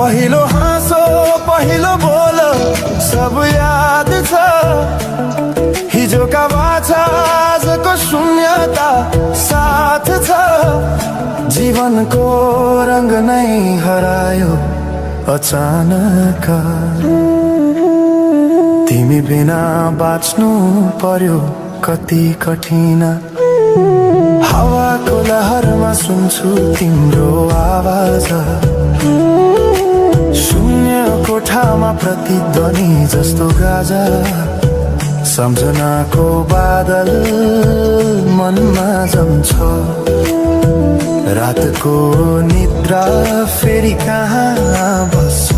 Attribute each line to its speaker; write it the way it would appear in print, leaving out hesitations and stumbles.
Speaker 1: पहिलो हाँसो पहिलो बोल सब याद छ। हिजोका बाछा आजको शून्यता साथ छ। जीवनको रंग नै हरायो अचानक। तिमी बिना बाँच्नु पर्यो कति कठिन। हावाको लहरमा सुन्छु तिम्रो आवाज। शून्य कोठामा प्रतिध्वनि जस्तो गाजा। सम्झनाको बादल मनमा जम्छ। रातको निद्रा फेरि कहाँ बस्छ।